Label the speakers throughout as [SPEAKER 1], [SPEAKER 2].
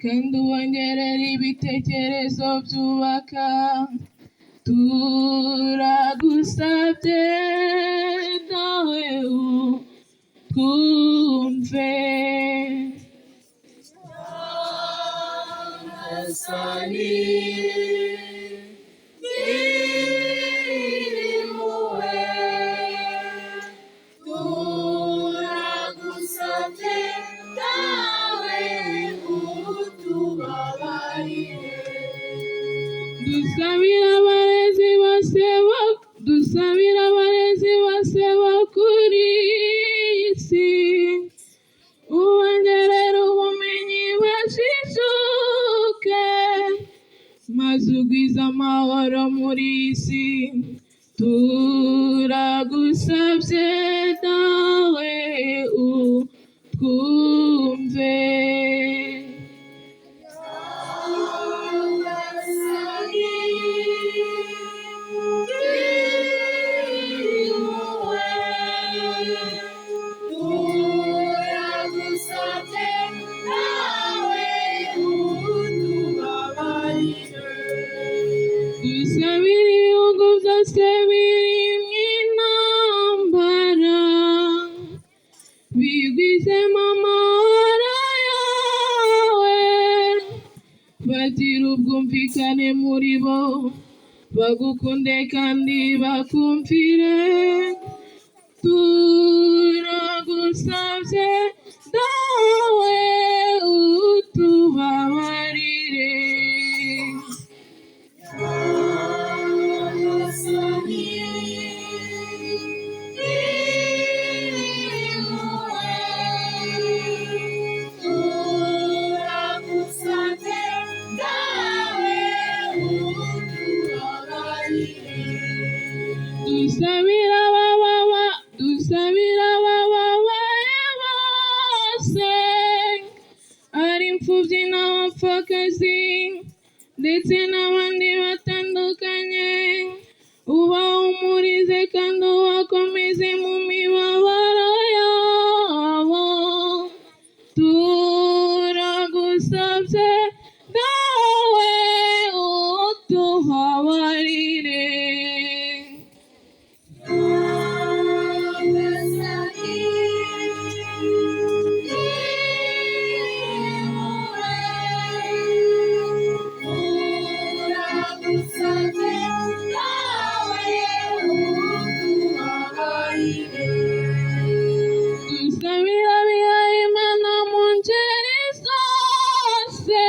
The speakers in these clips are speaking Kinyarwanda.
[SPEAKER 1] Kandi ubongerere ibitekerezo byubaka. Turagusabye Dawe, utwumve.
[SPEAKER 2] Nyagasani, gira turagusabye Dawe, utubabarire.
[SPEAKER 1] Dusabira abarezi bose dusabira abarezi bose bo kuri iyi si, ubongerere ubumenyi bajijuke, maze ugwize amahoro muri iyi si. Turagusabye Dawe, utwumve.
[SPEAKER 2] Nyagasani, gira turagusabye Dawe, utubabarire.
[SPEAKER 1] Dusabira ibihugu byose birimo intambara, bigwizemo amahoro yawe, bagira ubwumvikane muri bo, bagukunde kandi bakumvire. Turagusabye Dawe, utubabarire.
[SPEAKER 2] Nyagasani, turagusabye Dawe, utubabarire.
[SPEAKER 1] Dusabira abababa, dusabira abababaye bose, ari imfubyi n'abapfakazi, ndetse n'abandi batandukanye, ubahumurize kandi ubakomeze mu mibabaro yabo. Turagusabye Dawe, utubabarire.
[SPEAKER 2] Nyagasani, turagusabye Dawe, utubabarire.
[SPEAKER 1] Dusabira abihayimana mu ngeri zose,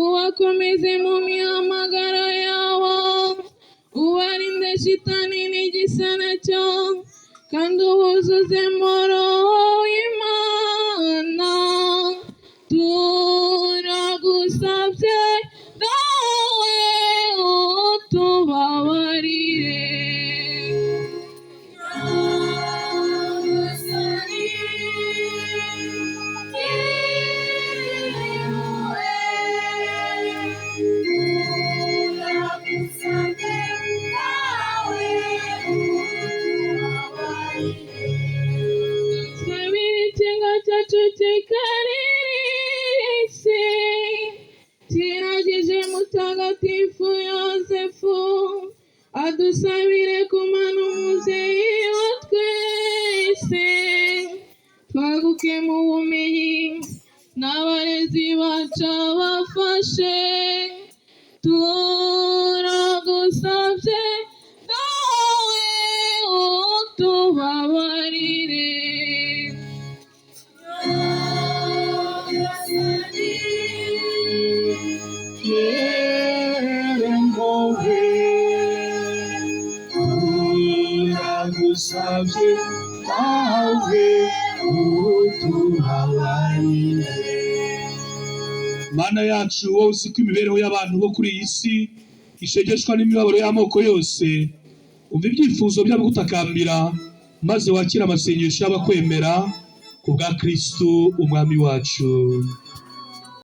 [SPEAKER 1] ubakomeze mu mihamagaro yabo, ubarinde shitani n'igisa nacyo, kandi ubuzuzemo Roho w'Imana. Turagusabye Dawe, utubabarire.
[SPEAKER 2] Nyagasani, turagusabye Dawe, utubabarire.
[SPEAKER 1] Dusabira ikigo cyacu cy'ikarisi, kiragije Mutagatifu Yozefu, adusabire kumana umubyeyi wa twese, twaguke mu bumenyi, n'abarezi bacu abafashe. Turagusabye Dawe, utubabarire.
[SPEAKER 2] Nyagasani,
[SPEAKER 3] Yerembowe, turagusabye Dawe, utubabarire. Mana yacu, wowe uzi ko imibereho y'abantu bo kuri iyi si ishegeshwa n'imibabaro y'amoko yose, umva ibyifuzo by'abagutakambira, maze wakire amasengesho y'abakwemera ku bwa Kristu Umwami wacu.